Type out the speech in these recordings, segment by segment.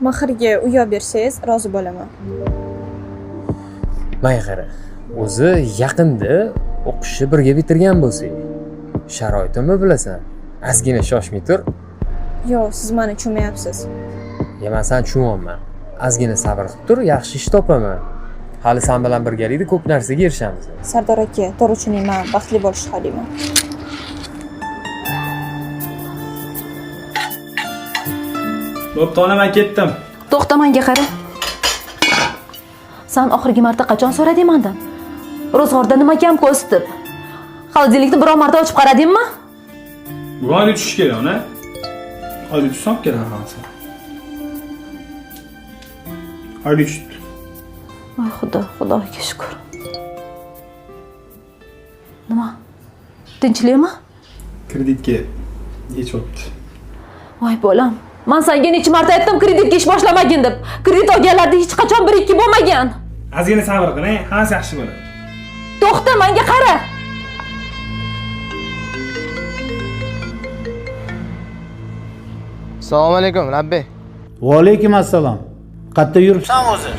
Mahrga uy olib bersangiz rozi bo'laman. Manga qara, o'zi yaqinda o'qishni birga bitirgan bo'lsak, sharoitimni bilasan. Ozgina shoshmay tur. Yo'q, siz meni tushunmayapsiz. Ya man sani tushunyapman. Ozgina sabr qilib tur, yaxshi ish topaman. Hali san bilan birgalikda ko'p narsaga erishamiz. Sardor aka, to'g'ri tushuning, man baxtli bo'lishni xohlayman. Bo'pti, ona, men ketdim. To'xta, menga qara. San oxirgi marta qachon so'rading mendan? Ro'zg'orda nima kam ko'z deb? Xolodilnikni biror marta ochib qaradingmi? Bugun oylik tushishi kerak, ona. Oylik tushsa olib kelaman hammasini. Oylik tushdi. Voy Xudo, Xudoga shukur. Nima? Tinchlikmi? Kreditga yechyapti. Voy bolam, man senga necha marta aytdim kreditga ish boshlamagin deb. Kredit olganlarda hech qachon bir ikki bo'lmagan. Ozgina sabr qiling, hammasi yaxshi bo'ladi. To'xta, menga qara. Assalomu alaykum, Rabbey. Va alaykum assalom. Qayerda yuribsan? San o'zi.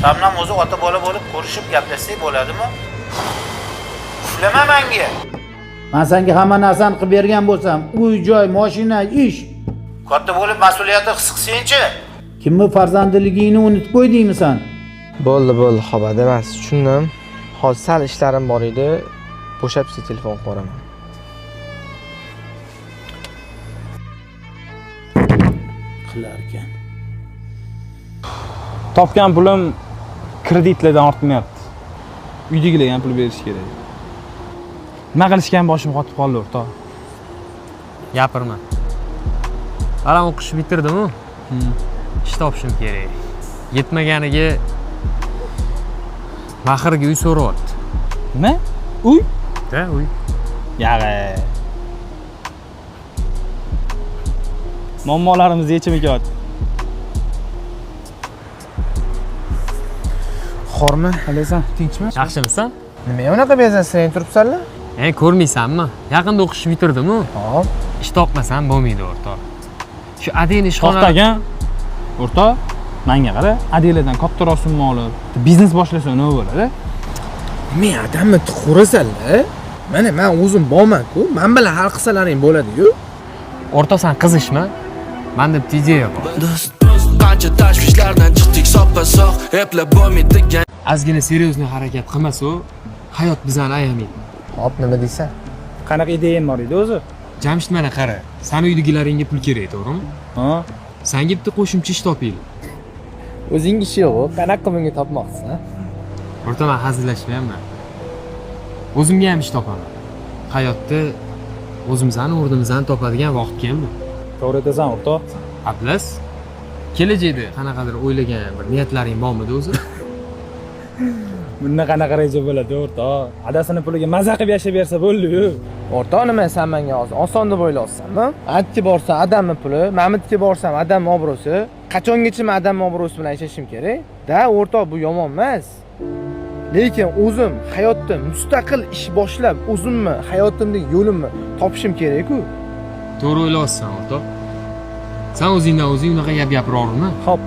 Shabnam o'zi ota bola bo'lib ko'rishib gaplashsak bo'ladimi? Puflama menga. Men senga hamma narsani qilib bergan bo'lsam, uy, joy, mashina, ish. Katta bo'lib mas'uliyatni his qilsangchi. Kimni farzandliligingni unutib qo'ydingmi san? Bo'ldi, bo'ldi, xo'p, emas, tushundim. Hozir sal ishlarim bor edi. Bo'shab sizga telefon qilib yuboraman. Qilar ekan. Topgan pulim kreditlardan ortmayapti. Uydagilarga ham pul berish kerak. Nima qilishga ham boshim qotib qoldi, o'rtoq. Gapirma. Hali o'qishni bitirdim-u. Ish topishim kerak. Yetmaganiga mahrga uy so'rayapti. Nima? Uy? Da, uy. Yag'i. Muammolarimizni yechimi kelyapti. Xormi? Qalaysan? Tinchmi? Yaxshimisan? Nima unaqa bezasirang turibsanlar? Ko'rmaysanmi? Yaqinda o'qishni bitirdim-u. Hop. Ish topmasam bo'lmaydi, o'rtoq. Shu adeni ishxona. To'xtagan. O'rtoq, menga qara, Adiladan kattaroq summa olib, biznes boshlasa nima bo'ladi? Men odamni tiqurasanlar. Mana men o'zim borman-ku, men bilan hal qilsalaring bo'ladi-yu. O'rtoq, sen qizishma. Menda bitta ideya bor. Do'st, qancha tashvishlardan chiqdik soppa-sog', eplab bo'lmaydigan. Ozgina серьезный harakat qilmasa, hayot bizani ayamaydi. Hop, nima deysan? Qanaqa ideyam bor edi o'zi? Jamshid, mana qara, sani uydagilaringga pul kerak, to'g'rimi? Ha? Sanga bitta qo'shimcha ish topaylik. O'zing ishi yo'q, qanaqa bunga topmoqchisan? O'rtoq, men hazillashmayapman. O'zimga ham ish topaman. Hayotda o'zimizni o'rnimizni topadigan vaqt keldi. To'g'ri aytasan, o'rtoq. Atlas, kelajakda qanaqadir o'ylagan bir niyatlaring bormidi o'zi? Bunda qanaqa reja bo'ladi, o'rtoq? Adasini puliga maza qilib yashab bersa bo'ldi-yu. O'rtoq, nima sen menga hozir oson deb o'ylayapsanmi? Atga borsam adamni puli, Mamitga borsam adamni obro'si. Qachongacha men adamni obro'si bilan yashashim kerak? Da, o'rtoq, bu yomon emas. Lekin o'zim hayotda mustaqil ish boshlab, o'zimni hayotimdagi yo'limni topishim kerak-ku. To'g'ri o'ylayapsan, o'rtoq. Sen o'zingdan o'zing unaqa gap gapiraverma. Xo'p,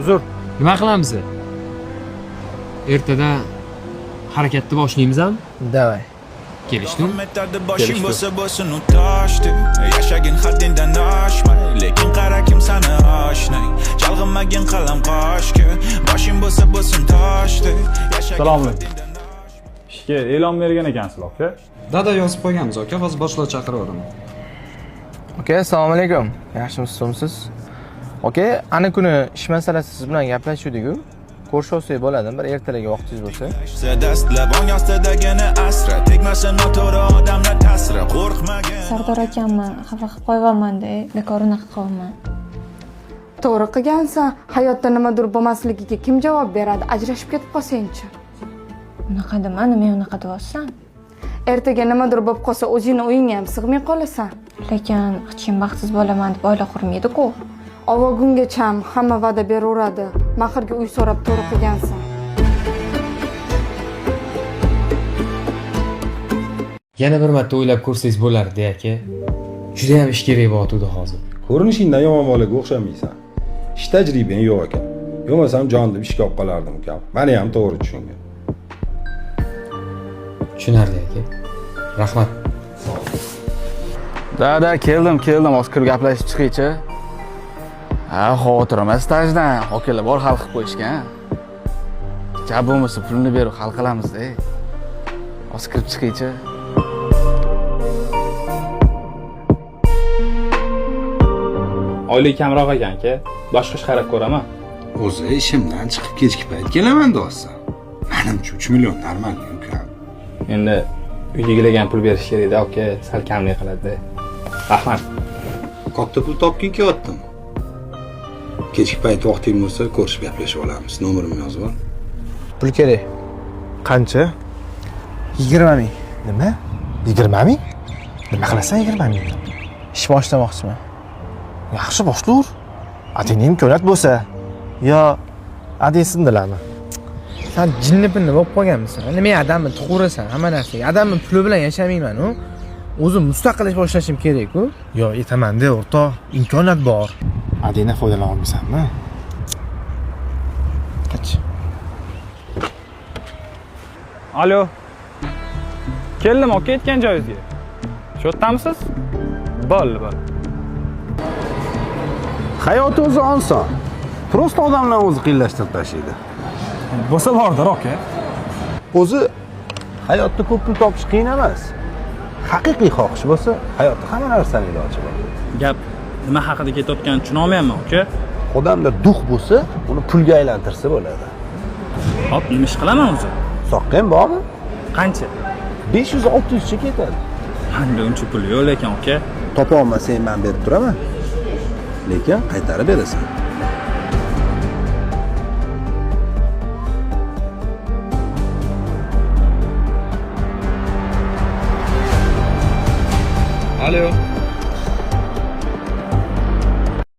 uzr. Nima qilamiz? Ertadan harakatni boshlaymizmi? Davay. Kelishdingmi? Boshing bo'lsa bo'lsin u toshdek, yashagin haddingdan oshmay, lekin qara kim sani oshnang, chalg'imagin qalam qoshga. Boshing bo'lsa bo'lsin toshdek, yashagin Assalomu alaykum. Ishga e'lon bergan ekansizlar, aka. Dada yozib qo'yganmiz, aka, hozir boshliq chaqiraveraman. Aka, assalomu alaykum. Yaxshimisiz? Aka, ana kuni ish masalasi siz bilan gaplashuvdik-ku. Ko'risha olsak bo'ladimi? Bir ertalagi vaqtingiz bo'lsa. Dastlab ong ostidagini asra, tegmasin noto'g'ri odamlar ta'siri, qo'rqmagin. Sardor akamni xafa qilib qo'yapman-da, bekor unaqa qilyapman. To'g'ri qilgansan. Hayotda nimadir bo'lmasligiga kim javob beradi? Ajrashib ketib qolsangchi? Unaqa dema, nima unaqa deyapsan? Ertaga nimadir bo'lib qolsa, o'zingni uyingga ham sig'may qolasan. Lekin hech kim baxtsiz bo'laman deb oila qurmaydi-ku. Ovogungacha hamma va'da beraveradi. Mahrga uy so'rab to'g'ri qilgansan. Yana bir marta o'ylab ko'rsangiz bo'lardi, aka. Juda ham ish kerak bo'lyotdi hozir. Ko'rinishingdan yomon bolaga o'xshamaysan. Ish tajribang yo'q ekan. Yo'masam jon deb ishga olib qolardim ukam. Meni ham to'g'ri tushungin. Tushunarli aka. Rahmat. Da, keldim, hozir kirib gaplashib chiqaychi. Ha, xavotir emas, stajdan hokalar bor hal qilib qo'yishgan. Jab bo'lmasa pulini berib hal qilamiz-da. Hozir kirib chiqaychi. Oylik kamroq ekan aka, boshqa ish qarab ko'raman. O'zi ishimdan chiqib kechki payt kelaman do'stlar. Menimcha 3 million normal ukam. Endi uydagilarga ham pul berish kerak-da, aka, sal kamlik qiladi. Rahmat. Katta pul topging kelyaptimi? Kechki payt vaqting bo'lsa ko'rishib gaplashib olamiz. Nomerimni yozib ol. Pul kerak. Qancha? 20 ming. Nima? 20 ming? Nima qilasan 20 ming? Ish boshlamoqchiman. Yaxshi boshlayver. Adingning imkoniyat bo'lsa yo ading sindilarmi? San jinni pinni bo'lib qolganmisan? Nima adamni tug'urasan hamma narsaga? Adamni puli bilan yashamayman u. O'zim mustaqil ish boshlashim kerak-ku. Yo, aytaman-da, o'rtoq, imkoniyat bor. Adingdan foydalana olmaysanmi? Qach. Alo. Keldim aka aytgan joyingizga. Shu yerdamisiz? Bo'ldi, bo'ldi. Hayot o'zi oson. Prosta odamlar o'zi qiyinlashtirib tashlaydi. Bo'lsa bordir aka. O'zi hayotda ko'p pul topish qiyin emas. Haqiqiy xohish bo'lsa, hayotda hamma narsaning iloji bor. Gap nima haqida ketayotganini tushuna olmayapman aka. Odamda duh bo'lsa, uni pulga aylantirsa bo'ladi. Hop, nima ish qilaman o'zi? Soqqang bormi? Qancha? 500-600 cha ketadi. Menda uncha pul yo'q lekin aka. Topa olmasang men berib turaman. Lekin qaytarib berasan. Alo.